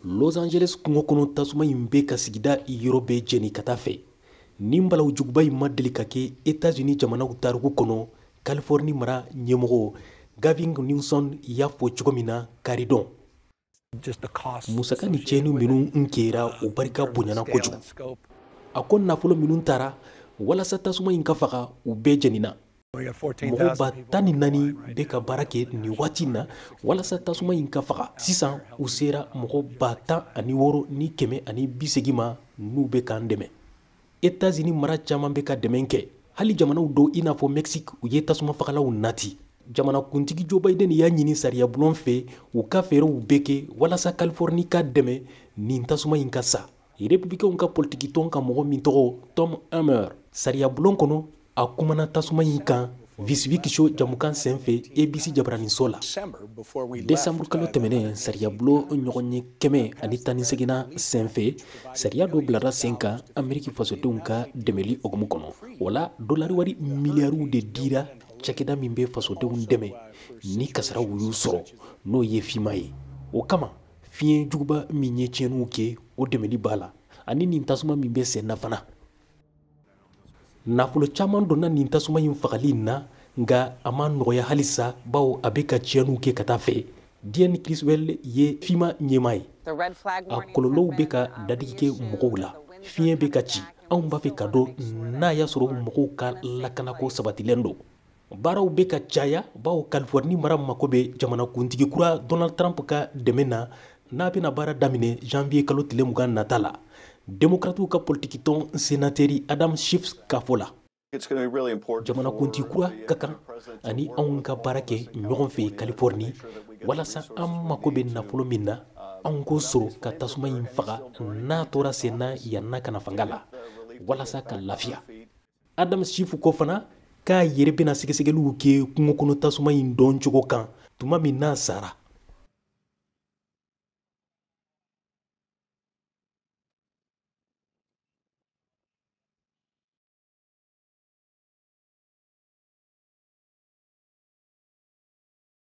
Los Angeles kungo kɔnɔ tasuma in bɛ ka sigida yɔrɔ bɛɛ jeni ka taa fɛ. Nin balawu juguba in ma deli ka kɛ Etats-Unis jamanaw tariku kɔnɔ. Californie mara ɲɛmɔgɔ Gavin Newsom y'a fɔ cogo min na karidon, musaka ni tiɲɛni minnu kɛra, o barika bonyana kojugu. A ko nafolo minnu taara walasa tasuma in ka faga, u bɛɛ jenina. Mɔgɔ 14,000 bɛ ka baara kɛ nin waati na walasa tasuma in ka faga. Sisan u sera mɔgɔ 16,180 ma n'u bɛ k'an dɛmɛ. Etats-Unis mara caman bɛ ka dɛmɛ kɛ. Hali jamanaw dɔw i n'a fɔ Mexique, u ye tasuma fagalaw nati. Jamanakuntigi Joe Biden y'a ɲini sariyabulon fɛ u ka fɛɛrɛw bɛɛ kɛ walasa Californie ka dɛmɛ nin tasuma in ka sa. Républicainw ka politikitɔn ka mɔgɔ min tɔgɔ Tom Emmer, sariyabulon kɔnɔ, a kumana tasuma in kan This Week Show jamukan senfɛ ABC jabaraninso la. Desanburu kalo tɛmɛnen, sariyabulon ɲɔgɔn ye 118nan senfɛ, sariya dɔ bilara sen kan Ameriki fasodenw ka dɛmɛli hukumu kɔnɔ. O la, dolari wari miliyariw de dira cakɛda min bɛ fasodenw dɛmɛ ni kasaraw y'u sɔrɔ, n'o ye FEMA ye. O kama, fiɲɛ juguba min ye tiɲɛniw kɛ, o dɛmɛli b'a la, ani nin tasuma min bɛ sen na fana. Nafolo caman donna nin tasuma in fagali na, nka a ma nɔgɔya halisa, bawo a bɛ ka tiɲɛniw kɛ ka taa fɛ. Deanne Criswell ye FEMA ɲɛmaa ye. A kɔlɔlɔw bɛ ka dadigi kɛ mɔgɔw la. Fiɲɛ bɛ ka ci. Anw b'a fɛ ka dɔn n'a y'a sɔrɔ mɔgɔw ka lakanako sabatilen don. Baaraw bɛ ka caya, bawo Californie mara mako bɛ jamanakuntigi kura Donald Trump ka dɛmɛ na, n'a bɛna baara daminɛ janvier kalo tile 20 nata la. Demokratiw ka politikitɔn senatɛri Adam Schiff ka fɔ la, jamanakuntigi kura ka kan ani anw ka baara kɛ ɲɔgɔn fɛ Californie walasa an mako bɛ nafolo min na, anw k'o sɔrɔ ka tasuma in faga n'a tora sen na yanni ka na fanga la, walasa ka lafiya. Adam Schiff ko fana k'a yɛrɛ bɛna sɛgɛsɛgɛliw kɛ kungo kɔnɔ tasuma in dɔn cogo kan tuma min n'a sara.